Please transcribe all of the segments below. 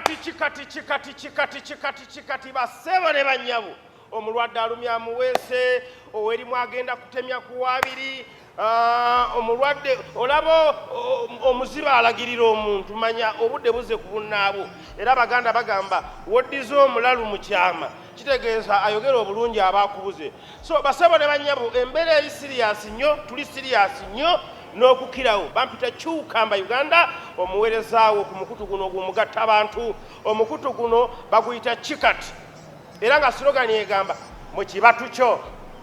Kikati, kikati, kikati, kikati, kikati, kikati. Bassebo ne bannyabo, omulwadde alumya amuweese, owerimu agenda kutemya ku wabiri. Omulwadde olaba omuzibe alagirira omuntu, manya obudde buze ku bunnaabwo. Era Abaganda bagamba, woddiza omulalu mu kyama, kitegeeza ayogera obulungi aba akubuze. So basebo ne bannyabo, embeera eri serious nnyo, tuli serious nnyo n'okukirawo. Bampita Kyukamba Uganda, omuweerezaawo ku mukutu guno ogw'omugatta abantu. Omukutu guno baguyita Kikati, era nga slogan egamba, "Mu kibatu kyo."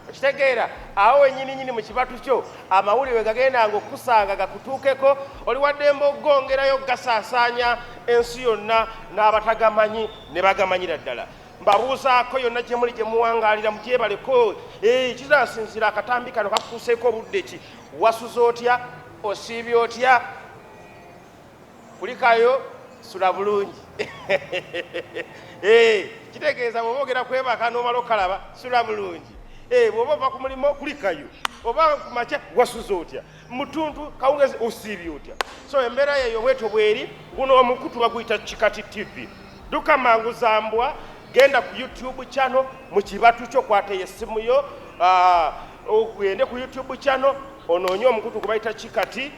Okitegeera? Awo wenyini nyini mu kibatu kyo amawulire we gagendanga okukusanga gakutuukeko, oli waddembe okugongerayo gasaasaanya ensi yonna n'abatagamanyi ne bagamanyira ddala. Mbabuuzaako yonna gye muli, gye muwangaalira, mugyebaleko. Kizasinzira akatambi kano kakutuuseeko obudde ki? Wasuze otya? Osiibye otya? Kulikayo, sula bulungi. Kitegeeza bw'oba ogenda kwebaka n'omala okalaba, sula bulungi. Bw'oba ova ku mulimu, kulikayo. Oba ku makya, wasuze otya? Mutuntu kawungezi, osiibye otya? So embeera yeeyo bwetyo bweri. Guno omukutu baguyita Kikati TV. Duka mangu zambwa, genda ku YouTube channel, mu kibatu kyo kwateyo essimu yo, ogende ku YouTube channel, onoonye omukutu gwe bayita Kikati,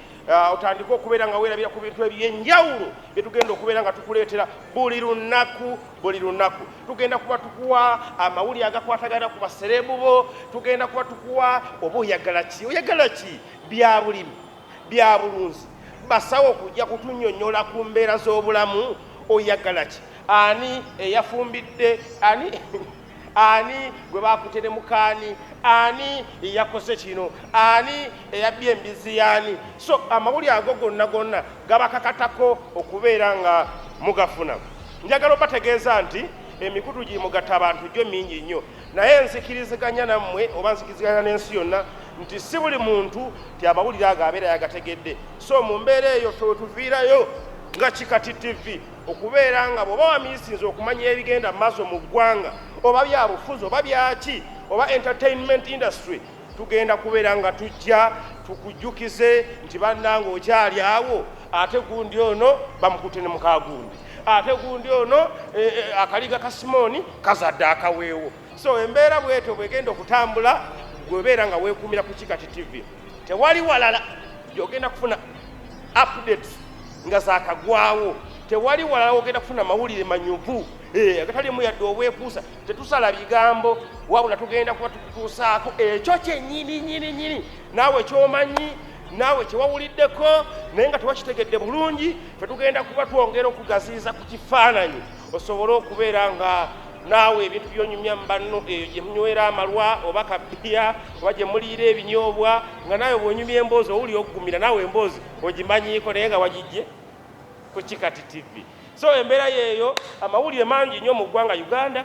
otandike okubeera nga weerabira ku bintu ebyenjawulo bye tugenda okubeera nga tukuleetera buli lunaku. Buli lunaku tugenda kuba tukuwa amawulire agakwatagana ku baserebu bo. Tugenda kuba tukuwa, oba oyagala ki, oyagala ki, bya bulimi, bya bulunzi, basawo kujja kutunnyonnyola ku mbeera z'obulamu. Oyagala ki? Ani eyafumbidde ani? Ani gwe bakutte mukaani? Ani eyakoze kino? Ani eyabbye embizi yaani? So amawulire ago gonna gonna gabakakatako okubeera nga mugafuna. Njagala obategeeza nti emikutu gimugatta abantu gyo mingi nnyo, naye nzikiriziganya nammwe oba nzikiriziganya n'ensi yonna nti si buli muntu ti amawulire ago abeera yagategedde. So mu mbeera eyo, ffe wetuviirayo nga Kikati TV okubeera nga bw'oba wamiisinze okumanya ebigenda mu maaso mu ggwanga, oba byabufuzi, oba byaki, oba entertainment industry, tugenda kubeera nga tujja tukujjukize nti bannange, okyali awo, ate gundi ono bamukutte ne mukagundi, ate gundi ono akaliga ka Simooni kazadde akaweewo. So embeera bwetyo bwegenda okutambula. Gwebeera nga weekuumira ku Kikati TV, tewali walala gyogenda kufuna updates nga zakagwawo. Tewali walala ogenda kufuna mawulire manyuvu agatalimu yadde obwekuusa. Tetusala bigambo, wabula tugenda kuba tukutuusaako ekyo kyennyini nyini nyini naawe kyomanyi, naawe kyewawuliddeko naye nga tewakitegedde bulungi. Fe tugenda kuba twongera okugaziiza ku kifaananyi osobole okubeera nga naawe ebintu byonyumya mu banno eyo gye munywera amalwa oba kabiya oba gye muliira ebinyoobwa, nga naawe bw'onyumya emboozi owulira okugumira, naawe emboozi ogimanyiiko naye nga wagijje ku Kikati TV. So embeera yeeyo. Amawulire mangi nnyo mu ggwanga Uganda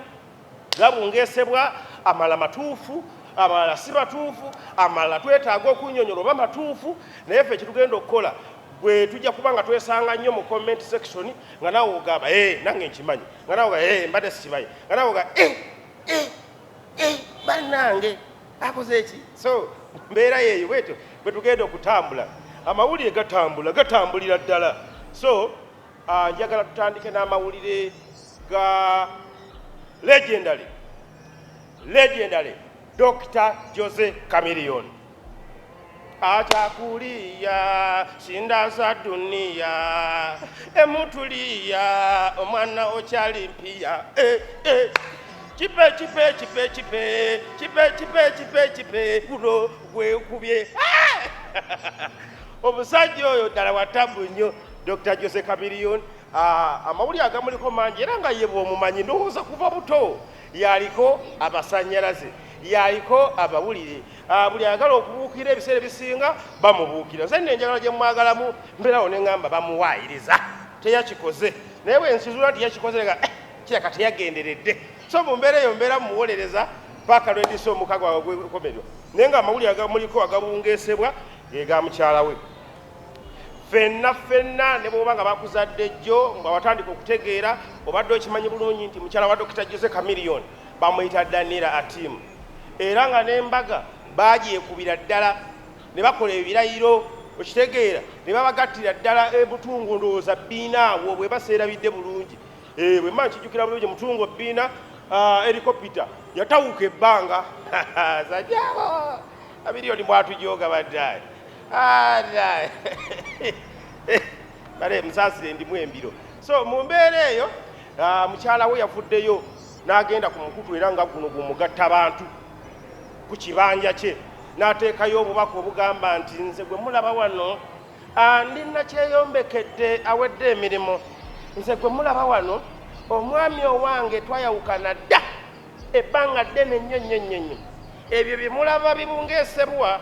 gabungeesebwa, amalala matuufu, amalala si matuufu, amalala twetaaga okunyonyola oba matuufu. Naye ffe kyetugenda okukola, gwe tujja kuba nga twesanga nnyo mu comment section, nga naawe ogamba, "E, nange nkimanyi," nga naawe ogamba, "E, mbadde sikimanyi," nga naawe ogamba, "E, e, e, bannange akoze eki?" So mbeera yeeyo, bwetyo bwe tugenda okutambula. Amawulire gatambula, gatambulira ddala. So njagala tutandike n'amawulire ga legendary, legendary Dr Jose Chameleone. Achakulia shinda za dunia, emutulia, omwana okyali mpya, eh, eh. Kipe, kipe, kipe, kipe, kipe, kipe, kipe, kipe, guno gwekubye. Ah! Omusajja oyo ddala wa tabu nnyo, Dr Jose Chameleone. Amawulire agamuliko mangi, era nga ye bw'omumanyi, ndowooza kuva buto yaliko amasannyalaze, yaliko amawulire. Buli ayagala okubuukira ebiseera ebisinga bamubuukira. Nze nno enjagala gye mwagalamu, mbeerawo ne ŋŋamba bamuwaayiriza, teyakikoze, naye bwe nsizuula nti yakikoze nga kiraka teyagenderedde. So mu mbeera eyo mbeera mumuwolereza paaka lwendisa omuka gwawe gwekomerwa. Naye nga amawulire agamuliko agabungeesebwa ge ga mukyala we. Ffenna ffenna, ne bw'oba nga bakuzadde jjo nga watandika okutegeera, obadde okimanyi bulungi nti mukyala wa Dr Jose Chameleone bamuyita Daniela Atim, era nga n'embaga bagyekubira ddala ne bakola ebirayiro, okitegeera, ne babagattira ddala ebutungu, ndowooza bbiina awo bwe baseerabidde bulungi. Bwe mba nkijjukira bulungi, mutungo bbiina helikopita yatawuka ebbanga sajabo Chameleone mwatujoga baddaye bale musaasire ndimu embiro. So mu mbeera eyo, mukyala we yavuddeyo n'agenda ku mukutu era nga guno gumugatta bantu ku kibanja kye, n'ateekayo obubaka obugamba nti nze gwe mulaba wano, ndi nakyeyombekedde awedde emirimu. Nze gwe mulaba wano, omwami owange twayawukana dda ebbanga ddene nnyo nnyo nnyo nnyo. Ebyo bye mulaba bibungeesebwa,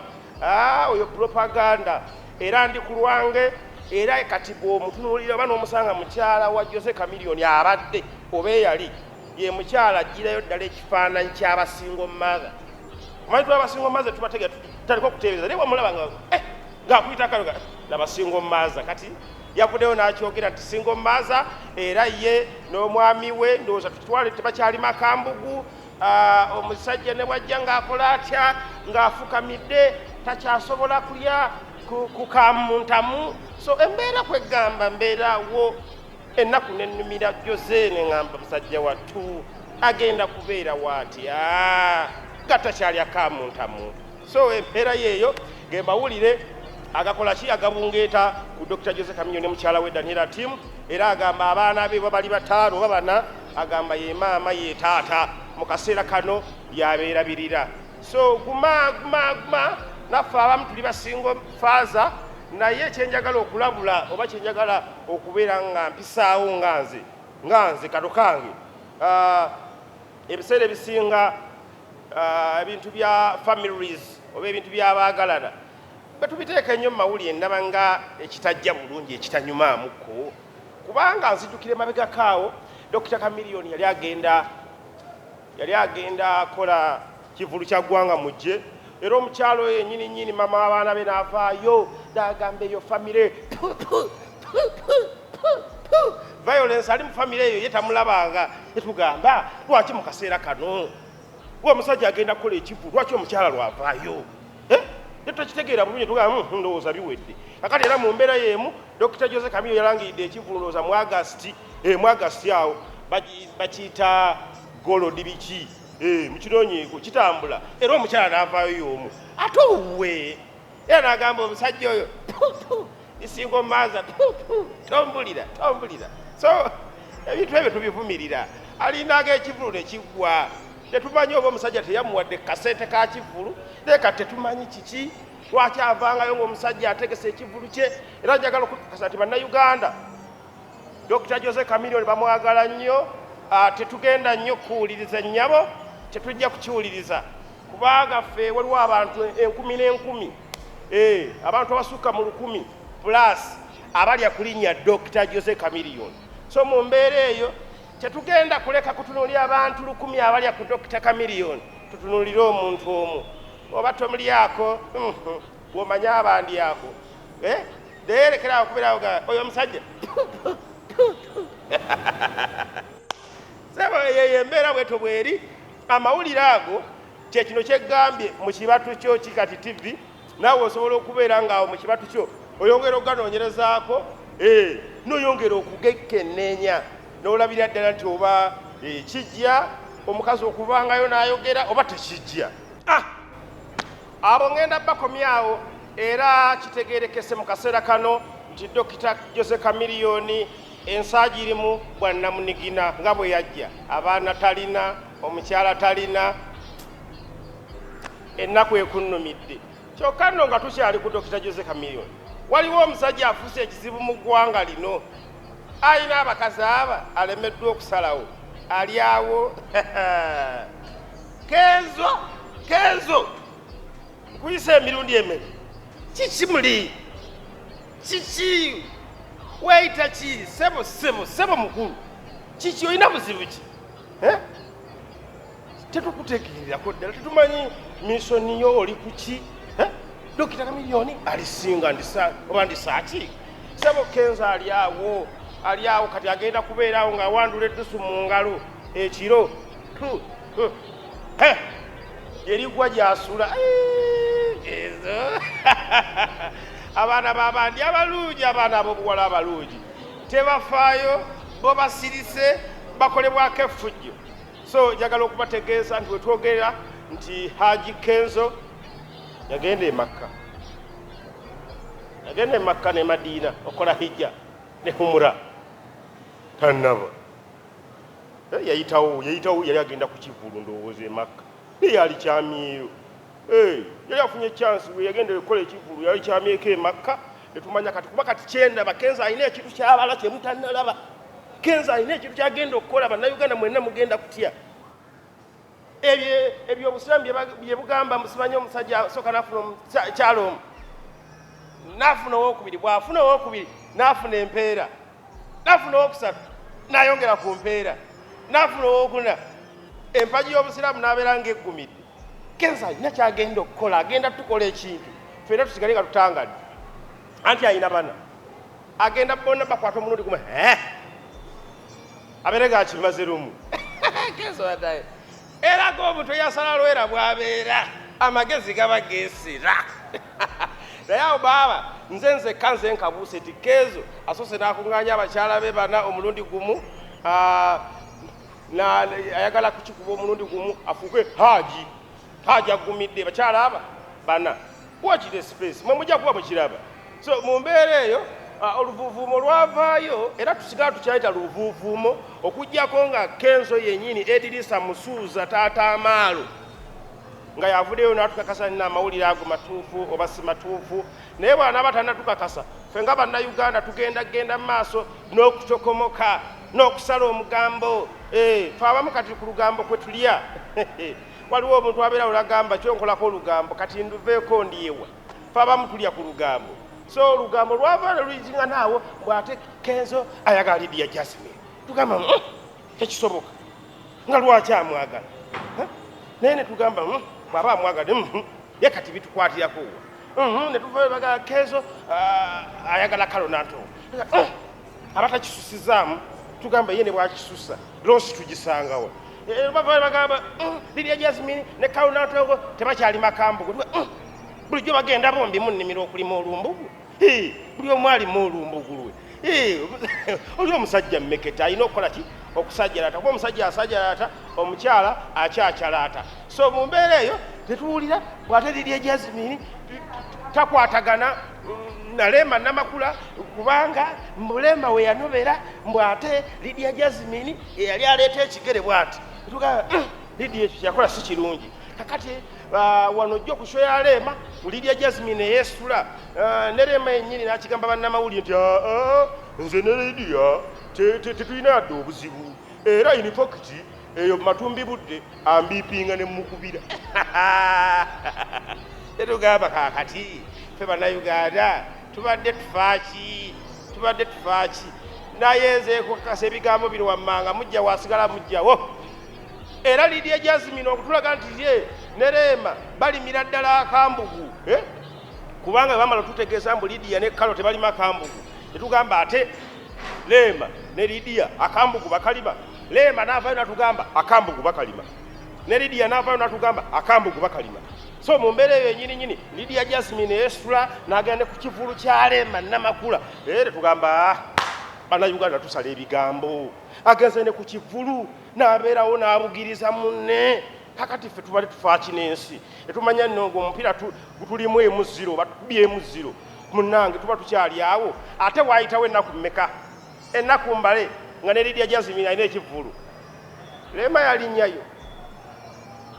oyo propaganda, era ndi ku lwange. Era kati bw'omutunuulira oba n'omusanga mukyala wa Jose Chameleone abadde oba eyali ye mukyala agirayo ddala ekifaananyi ky'aba single mother. Omanyi tulaba single mother, tubategera, tutandika okuteebereza, naye bwamulaba nga ng'akuyita akalo laba single mother. Kati yavuddeyo n'akyogera nti single mother, era ye n'omwami we ndowooza tutwale tebakyali makambugu. Omusajja ne bwajja ng'akola atya, ng'afukamidde, takyasobola kulya ku kamuntamu. So embeera kwegamba mbeerawo ennaku nennumira Jose, neŋŋamba musajja wattu agenda kubeera waatya nga takyalya kamuntamu. So embeera yeeyo gemawulire agakola ki agabungeeta ku Dr Jose Chameleone ne mukyala we Daniela Tim. Era agamba abaana be bali bataano oba bana, agamba ye maama ye taata mu kaseera kano yabeerabirira. So guma guma guma, naffe abamu tuli ba single father, naye kyenjagala okulabula oba kyenjagala okubeera nga mpisaawo nga nze kano kange, ebiseera ebisinga, ebintu bya families oba ebintu by'abaagalana bwe tubiteeka ennyo mu mawulire, ndaba nga ekitajja bulungi, ekitanyumaamuko, kubanga nzijukira emabegako awo Dr Chameleone yali agenda akola kivulu kya ggwanga mujje, era omukyalo oyo yennyini nnyini mama w'abaana be n'avaayo n'agamba eyo famire violence ali mu famire eyo ye tamulabanga. Etugamba lwaki mu kaseera kano gwe omusajja agenda kukola ekivulu, lwaki omukyala lwavaayo? Tetokitegeera bulungi, tugamba, ndowooza biwedde." Kakati era mu mbeera y'emu Dr Jose Chameleone yalangiridde ekivulu, ndowooza mu August, mu August awo, bakiyita Gold biki, mukinoonyeeko kitambula. Era omukyala n'avaayo y'omu ate owuwe era n'agamba omusajja oyo isinga omaaza, tombulira tombulira. So ebintu ebyo tubivumirira. Alinaga ekivulu nekiggwa, tetumanyi oba omusajja teyamuwadde kasente ka kivulu, naye kati tetumanyi kiki lwaki avangayo ngaomusajja ategesa ekivulu kye. Era njagala okukakasa nti Bannayuganda Dr Jose Chameleone bamwagala nnyo. Tetugenda nnyo kuwuliriza nnyabo, tetujja kukiwuliriza, kubanga ffe waliwo abantu enkumi n'enkumi, abantu abasukka mu 1000 plus abalya ku linnya Dr Jose Chameleone. So mu mbeera eyo tetugenda kuleka kutunuulira abantu 1000 abalya ku Dr Chameleone, tutunuulire omuntu omu. Oba tomulyako, bw'omanye abandyako, naye lekerawo kubeerawo oyo omusajja sebo. Eyo embeera bwetyo bweri. Amawulire ago kyekino kyegambye mu kibatu kyo Kikati TV, naawe osobola okubeera ngaawo mu kibatu kyo oyongera okuganoonyerezaako, noyongera okugekenneenya n'olabira ddala nti oba kijja omukazi okuvangayo n'ayogera oba tekijja. Abo ŋŋenda bakomyawo. Era kitegerekese mu kaseera kano nti Dr Jose Chameleone ensaagi irimu bwannamunigina nga bwe yajja, abaana talina, omukyala talina, ennaku ekunnumidde. Kyokka nno nga tukyali ku Dr Jose Chameleone, waliwo omusajja afuuse ekizibu mu ggwanga lino, alina abakazi aba alemeddwa okusalawo, ali awo. Kenzo, Kenzo, nkuyisa emirundi emeka? Kiki muli kiki weeyita ki? Sebo, sebo, sebo mukulu, kiki? Olina buzibu ki? Eh? Tetukutegeererako ddala, tetumanyi mission yo, oli kuki? Eh? Dokita Chameleone alisinga ndisa oba ndisaaki? Sebo Kenzo ali awo, ali awo kati agenda kubeerawo ng'awandula eddusu mu ngalo ekiro. Tu, tu. He, erigwa gyasula. Ezo abaana babandi abalungi, abaana ab'obuwala abalungi tebafaayo. Bo basirise, bakolebwako effujjo. So njagala okubategeeza nti wetwogerera nti Haji Kenzo yagenda e Makka, yagenda e Makka ne Madiina okukola hijja ne humura. Tannaba, yayitawo, yayitawo, yali agenda ku kivulu ndowooza e Makka, naye yali kyamyeyo. Yali afunye chance bwe yagenda okukola ekivulu, yali kyamyeko e Makka. Netumanya kati, kuba kati kyendaba, Kenzo alina ekintu kyabala kyemutannalaba. Kenzo alina ekintu kyagenda okukola, Bannayuganda mwenna mugenda kutya. Ebyo ebyobusiraamu bye bugamba, musimanyi omusajja asooka n'afuna omukyala omu, n'afuna owokubiri, bw'afuna owokubiri n'afuna empeera, n'afuna owokusatu n'ayongera ku mpeera, n'afuna owokuna, empagi y'obusiraamu n'abeera ng'eggumidde. Kenzo alina kyagenda okukola, agenda tukola ekintu ffenna tusigale nga tutangadde. Anti alina bana, agenda bonna bakwata omulundi gumu, abeere ng'akimaze lumu. Kenzo addayo era g'omuntu eyasala lwera bw'abeera amagezi gaba geesera. Naye awo baaba nze nzekka nze nkabuuse nti Kenzo asoose n'akuŋŋaanya abakyala be bana omulundi gumu, ayagala kukikuba omulundi gumu afuuke haji. Haji agumidde bakyala aba bana. Watch the space, mwe mujja kuba mukiraba. So mu mbeera eyo, oluvuuvuumo lwavaayo, era tusigala tukyayita luvuuvuumo okuggyako nga Kenzo yennyini Edirisa Musuuza taata Amaalo nga yavuddeyo n'atukakasa nina amawulire ago matuufu oba si matuufu. Naye bw'anaaba tannatukakasa, ffe nga Bannayuganda tugenda genda mu maaso n'okutokomoka n'okusala omugambo. Ffe abamu kati ku lugambo kwe tulya. Waliwo omuntu abeera olagamba kyonkolako olugambo, kati nduveeko ndyewa. Ffe abamu tulya ku lugambo. So olugambo lwava ne luyitingana awo bw'ate Kenzo ayagala Lydia Jasmine. Tugamba, tekisoboka, nga lwaki amwagala? Naye ne tugamba, bw'aba amwagadde, ye kati bitukwatirako wa? Ne tuva bagala Kenzo ayagala Carol Nantongo. Aba takisusizaamu, tugamba ye ne bwakisusa losi tugisangawa. Bava bagamba, Lydia Jasmine ne Carol Nantongo tebakyali makambugu. Bulijjo bagenda bombi mu nnimiro okulima olumbugu. Buli omu alima olumbugu lwe. Oli omusajja mmekete alina okukola ki? Okusajjalata, kuba omusajja asajjalata, omukyala akyakyalaata. So mu mbeera eyo tetuwulira bw'ate Lydia Jasmine takwatagana na Rema Namakula, kubanga Rema we yanobera mbu ate Lydia Jasmine eyali aleeta ekigere bw'ati. Tugamba, Lydia ekyo kyakola si kirungi. Kakati wano ojja ku show ya Rema, Lydia Jasmine eyeesula, ne Rema yennyini n'akigamba bannamawulire nti, nze ne Lydia tetulina yadde obuzibu, era in fact eyo matumbi budde ambiipinga ne mukubira. Tetugamba kaakati ffe Bannayuganda tubadde tufaaki, tubadde tufaaki. Naye nze nkukakasa ebigambo bino wammanga mujjawo asigala mujjawo. Era Lydia Jasmine okutulaga nti ye ne Rema balimira ddala akambugu, Kubanga bamala otutegeeza mbu Lydia ne Carol tebalima akambugu, tetugamba ate Rema ne Lydia akambugu bakalima. Rema n'avaayo n'atugamba akambugu bakalima, ne Lydia n'avaayo n'atugamba akambugu bakalima. So mu mbeera eyo yennyini nnyini Lydia Jasmine yeesitula n'agenda ne ku kivulu kya Rema Namakula. Era tetugamba, Bannayuganda tusala ebigambo, agenze ne ku kivulu n'abeerawo n'abugiriza munne. Kakati ffe tubadde tufaaki n'ensi, tetumanya nno ng'omupiira gutulimu emu zero oba tukubye emu zero. Munnange tuba tukyali awo, ate waayitawo ennaku mmeka? Ennaku mbale nga ne Lydia Jasmine alina ekivvulu. Rema yalinnyayo,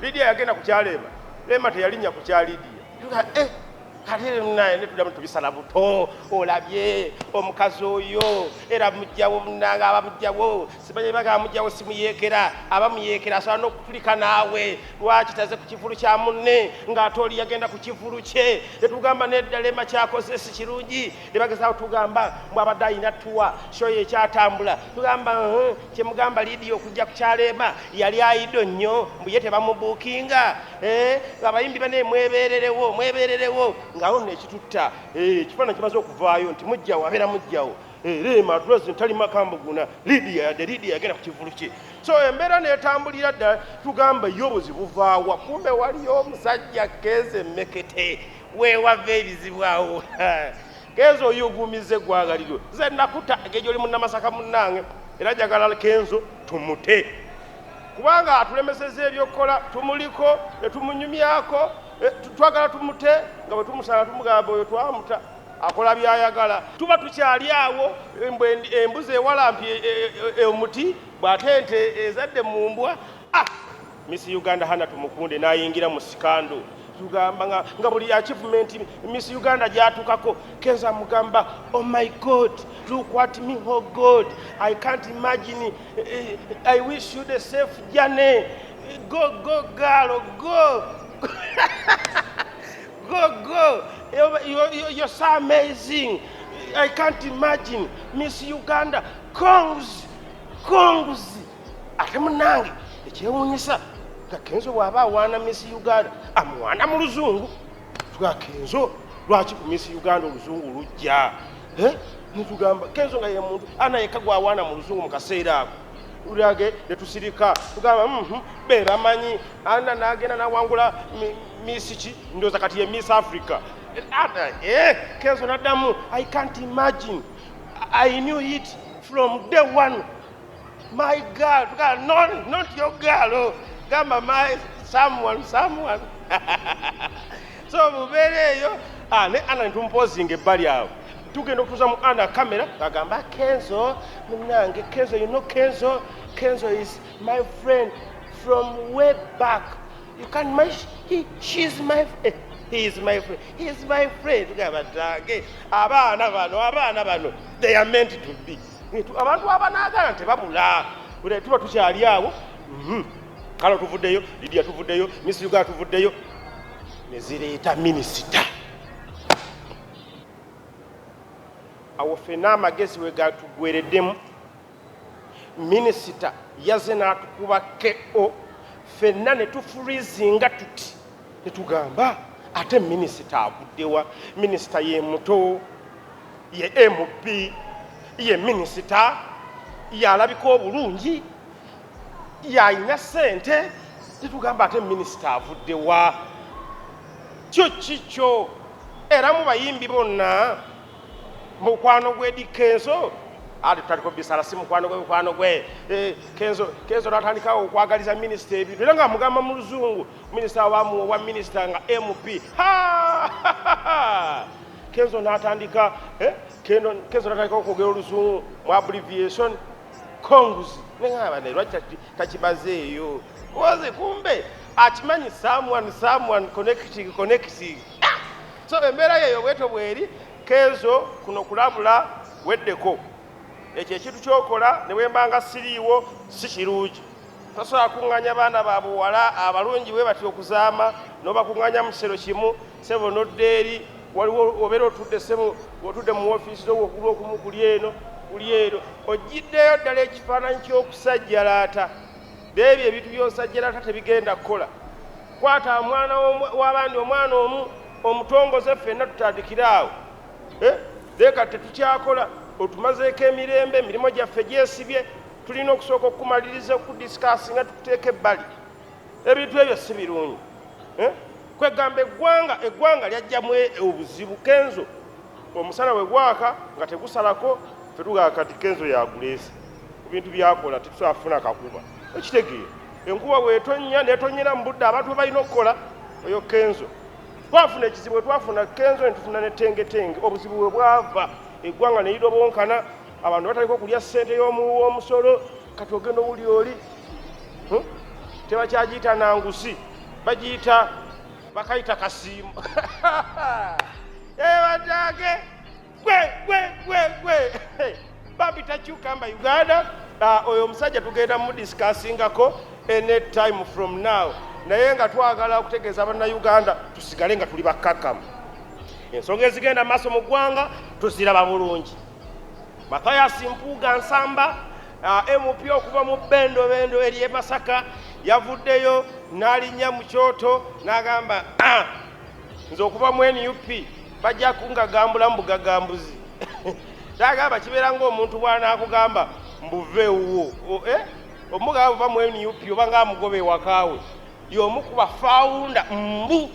Lydia yagenda ku kya Rema, Rema teyalinnya ku kya Lydia. Kati naye ne tuddamu tubisala buto. Olabye omukazi oyo era mujjawo, munnange aba mujjawo, simanyi bagamba mujjawo simuyeekera, aba muyeekera asobola n'okutulika naawe. Lwaki taze ku kivulu kya munne ng'ate oli yagenda ku kivulu kye? Tetugamba nedda, Rema kyakoze si kirungi. Ne bagezaako tugamba mbu abadde alina tuwa show ye ekyatambula. Tugamba, kyemugamba Lydia okujja ku kya Rema yali ayido nnyo, mbu ye tebamubuukinga. Abayimbi bane mwebeererewo, mwebeererewo, ng'awo nno ekitutta. Ekifaananyi kimaze okuvaayo nti mujjawo abeera mujjawo. Rema atulaze nti talima kambuguna, Lydia yadde Lydia yagenda ku kivulu kye. So embeera n'etambulira ddala, tugamba ye obuzibu buvaawa? Kumbe waliyo omusajja Kenzo emmekete, weewava ebizibu awo. Kenzo oyugumiza eggwanga liryo. Nze nakuta engeri gy'oli Munnamasaka munnange. Era njagala Kenzo tumute, kubanga atulemeseza ebyokukola. Tumuliko ne tumunyumyako, twagala tumute nga bwe tumusanga tumugamba oyo twamuta akola byayagala. Tuba tukyali awo, embuzi ewalampi omuti bw'ate ente ezadde mu mbwa. Ah, Miss Uganda Hannah Tumukunde n'ayingira mu scandal. Tugamba nga buli achievement Miss Uganda gy'atuukako, Kenzo amugamba, "Oh my God, look at me, oh God, I can't imagine, I wish you the safe journey, go, go girl, go, go, go, you're so amazing, I can't imagine Miss Uganda, congs, congs." Ate munange ekyewuunyisa nga Kenzo bw'aba awaana Miss Uganda amuwaana mu luzungu. Tuga Kenzo, lwaki ku Miss Uganda oluzungu lujja? Eh? Nitugamba Kenzo nga ye muntu ana yekka gwawaana mu luzungu mu kaseera ako. Ulage netusirika, tugamba be bamanyi. Ana n'agenda nawangula Miss ki, ndowooza kati ye Miss Africa. Ana, Kenzo naddamu, "I can't imagine, I knew it from day one, my girl." Tugaa, no, not your girl, oh. Gamba my someone, someone. So mubeere eyo. Ah, ne Ana netumupozinga ebbali awo. Tugenda okutuuza mu Ana kamera, agamba Kenzo, munange Kenzo, you know Kenzo, Kenzo is my friend from way back, you can my he, she's my he is my friend, he is my friend. Tugamba tange abaana bano, abaana bano, they are meant to be. Abantu abanaagala tebabula. Bwe tuba tukyali awo, Kale tuvuddeyo, Lidia tuvuddeyo, Miss Uganda tuvuddeyo, ne zireeta minisita. Awo ffenna amagezi we gatugwereddemu. Minisita yaze n'atukuba ko ffenna ne tufurizinga tuti, ne tugamba ate minisita avuddewa? Minisita ye muto, ye MP, ye minisita, yalabika obulungi, yalina ssente. Tetugamba ate minisita avuddewa? Kyo kikyo. Era mu bayimbi bonna mukwano gwe Eddy Kenzo ate tutaliko bisala, si mukwano gwe, mukwano gwe. Kenzo, Kenzo natandikawo okwagaliza minisita ebintu era ng'amugamba mu luzungu. Minisita wamuwa wa minisita nga MP. Ha! Kenzo n'atandika, Kenzo n'atandika okwogera oluzungu mu abbreviation, congs. Neŋŋamba naye lwaki takimazeeyo? Oze kumbe akimanyi someone, someone connecting, connecting. Ah! So embeera yeeyo bwetyo bweri. Kenzo kuno kulabula weddeko ekyo ekintu kyokola, ne bwembanga siriiwo si kirungi. Tosobola kuŋŋanya baana ba buwala abalungi bwe batyo okuzaama n'obakuŋŋanya mu kisero kimu. Sebo, nodda eri waliwo obeera otudde, sebo, otudde mu woofiisi zo, okulu okumu kuli eno, kuli eno, ogiddeyo ddala ekifaananyi ky'okusajjalaata. Beebyo ebintu by'osajjalaata tebigenda kukola. Kwata omwana w'abandi, omwana omu omutongoze, ffenna tutandikire awo. Leka tetukyakola, otumazeeko emirembe, emirimu gyaffe gyesibye. Tulina okusooka okumaliriza okudiscussinga, tukuteeka ebbali. Ebintu ebyo si birungi. Kwegamba eggwanga lyajjamu obuzibu. Kenzo omusana bwe gwaka nga tegusalako, ffe tugamba kati Kenzo yaguleese ku bintu byakola, tetusobola kufuna kakuba. Okitegeera? Enkuba bw'etonnya n'etonyera mu budde abantu bwe balina okukola, oyo Kenzo. Twafuna ekizibu bwe twafuna Kenzo ne tufuna ne Tengetenge. Obuzibu bwe bwava, eggwanga ne lirobonkana, abantu batandika okulya ssente y'omuwi w'omusolo. Kati ogenda owuli oli, Tebakyagiyita nangusi, bagiyita bakayita kasiimo. Ebatage gwe gwe gwe gwe bambi takyukamba Uganda. Oyo omusajja tugenda mudiscussingako any time from now, naye nga twagala okutegeeza bannayuganda tusigale nga tuli bakkakkamu. Ensonga ezigenda maaso mu ggwanga tuziraba bulungi. Mathias Mpuuga Nsamba, MP okuva mu Bendobendo eri e Masaka, yavuddeyo n'alinnya mu kyoto n'agamba, nze okuva mu NUP bajja kungagambula mu bugagambuzi. N'agamba kibeera ng'omuntu bw'anaakugamba mbuve ewuwo. Omugamba buva mu NUP oba ng'amugoba ewakaawe. Y'omu ku bafounder, mbu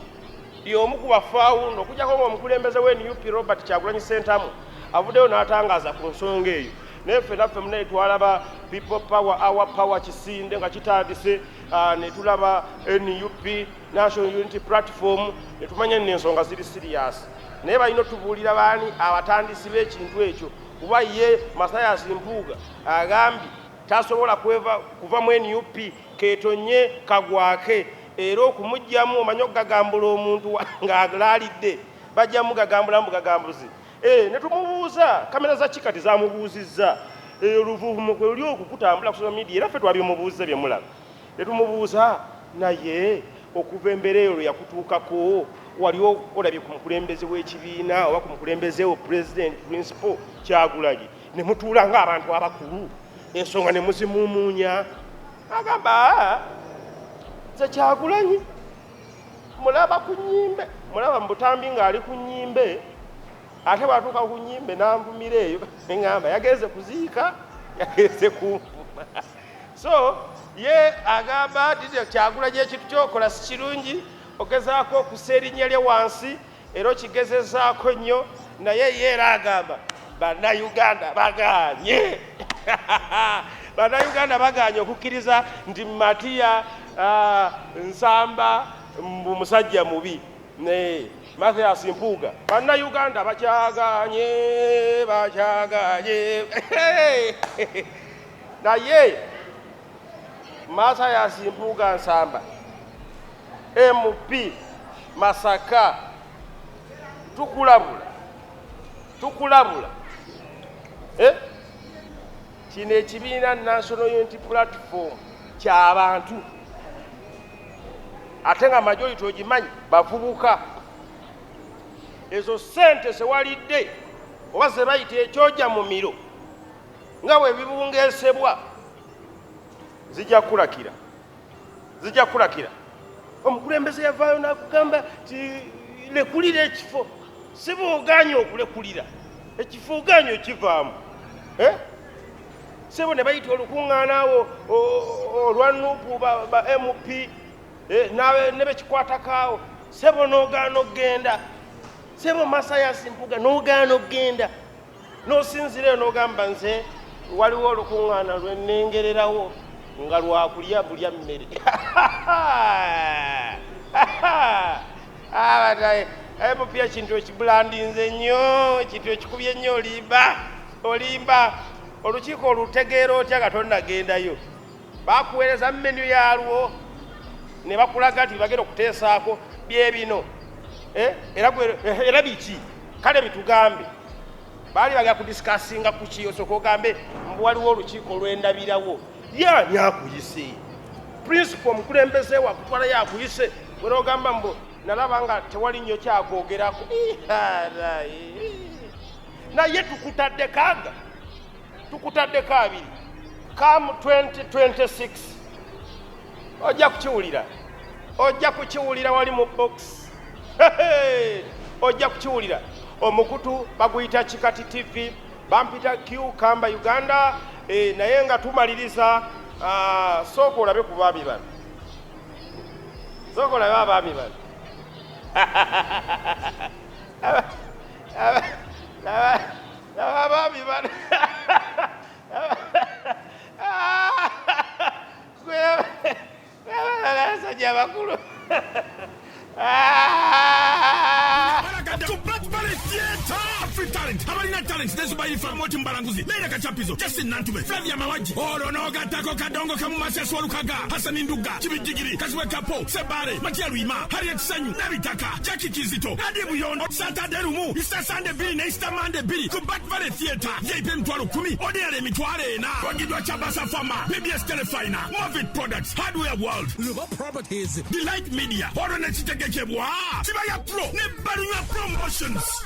y'omu ku bafounder, okuggyako ng'omukulembeze wa NUP Robert Kyagulanyi Ssentamu avuddeyo n'atangaaza ku nsonga eyo. Naye ffe naffe munaye twalaba People Power, Our Power kisinde nga kitandise, ne tulaba NUP, National Unity Platform, ne tumanya nno ensonga ziri serious. Naye balina otubuulira baani abatandisi b'ekintu ekyo, kuba ye Mathias Mpuuga agambye tasobola kuva mu NUP ketonye kagwake, era okumugyamu omanyi okugagambula omuntu ng'alaalidde, bajja mugagambula mugagambuzi. Ne tumubuuza, kamera za kikati zamubuuzizza, oluvuvumo kwe luli okukutambula ku social media, era ffe twabimubuuza bye mulaba. Ne tumubuuza, naye okuva embeera eyo lwe yakutuukako, wali olabye ku mukulembeze w'ekibiina oba ku mukulembeze wo President Principal Kyagulanyi, ne mutuula ng'abantu abakulu, ensonga ne muzimuumuunya? Agamba, nze Kyagulanyi mulaba ku nnyimbe, mulaba mu butambi ng'ali ku nnyimbe, ate bw'atuuka ku nnyimbe n'anvumira eyo, neŋŋamba yagenze kuziika, yagenze kunvuma. So ye agamba nti Kyagulanyi ekintu kyokola si kirungi, ogezaako okussa erinnya lye wansi, era okigezezaako nnyo. Naye ye era agamba Bannayuganda bagaanye, Bannayuganda bagaanye okukkiriza nti Matiya Nsamba musajja mubi. Ne Mathias Mpuuga, Bannayuganda bakyagaanye, bakyagaanye. Naye Mathias Mpuuga Nsamba, MP Masaka, tukulabula, tukulabula, Kino ekibiina National Unity Platform ky'abantu, ate nga majority ogimanyi bavubuka. Ezo ssente zewalidde oba ze bayita ekyoja mu miro nga bwe bibungeesebwa, zijja kukulakira, zijja kukulakira. Omukulembeze yavaayo n'akugamba ti lekulira ekifo, si bw'ogaanye okulekulira ekifo ogaanye okivaamu. Sebo ne bayita olukuŋŋaana awo olwa NUP ba MP, ne bekikwatako awo, sebo n'ogaana okugenda. Sebo Mathias Mpuuga, n'ogaana okugenda, n'osinzira eyo n'ogamba nze waliwo olukuŋŋaana lwe nnengererawo nga lwakulya bulya mmere. MP ekintu ekibulandinze nnyo, ekintu ekikubye nnyo, olimba, olimba. Olukiiko olutegeera otya nga tonnagendayo? Bakuweereza menu yalwo ne bakulaga nti bagenda okuteesaako bye bino. Era biki? Kale bitugambe. Baali bagenda kudiscussinga ku ki? Osooka ogambe mbu waliwo olukiiko olw'endabirawo. Ye ani akuyise? Principal omukulembeze wakutwalayo akuyise, gwe n'ogamba mbu nalaba nga tewali nnyo kyakwogerako. Naye tukutadde kaga, tukutaddeko abiri. Come 2026 ojja kukiwulira, ojja kukiwulira wali mu box, ojja kukiwulira. Omukutu baguyita Kikati TV, bampita Q Kamba Uganda. Naye nga tumaliriza, sooka olabe ku baami bano, sooka olabe abaami bano. Laba abaami bano. Abasajja abakulu. Free talent, abalina talent nezibayifa Moti Mbalanguzi, Leila Kachapizo, Justin Nantube, Flavia Mawaji, olwo n'ogattako Kadongo Kamu, Masias Walukaga, Hassan Nduga, Kibijjigiri, Kazibwe Kapo, Sebare, Matia Lwima, Harriet Sanyu, Nabitaka, Jackie Kizito, Adi Buyondo. Saturday lumu, Easter Sunday 2 ne Easter Monday 2 ku Bat Valley Theatre. VIP 10,000, ordinary 40,000. Wagidwa Chabasa Pharma, BBS Telefina, Movit Products, Hardware World, Luba Properties, Delight Media, olwo nekitegekebwa Kibaya Pro ne Balunywa Promotions.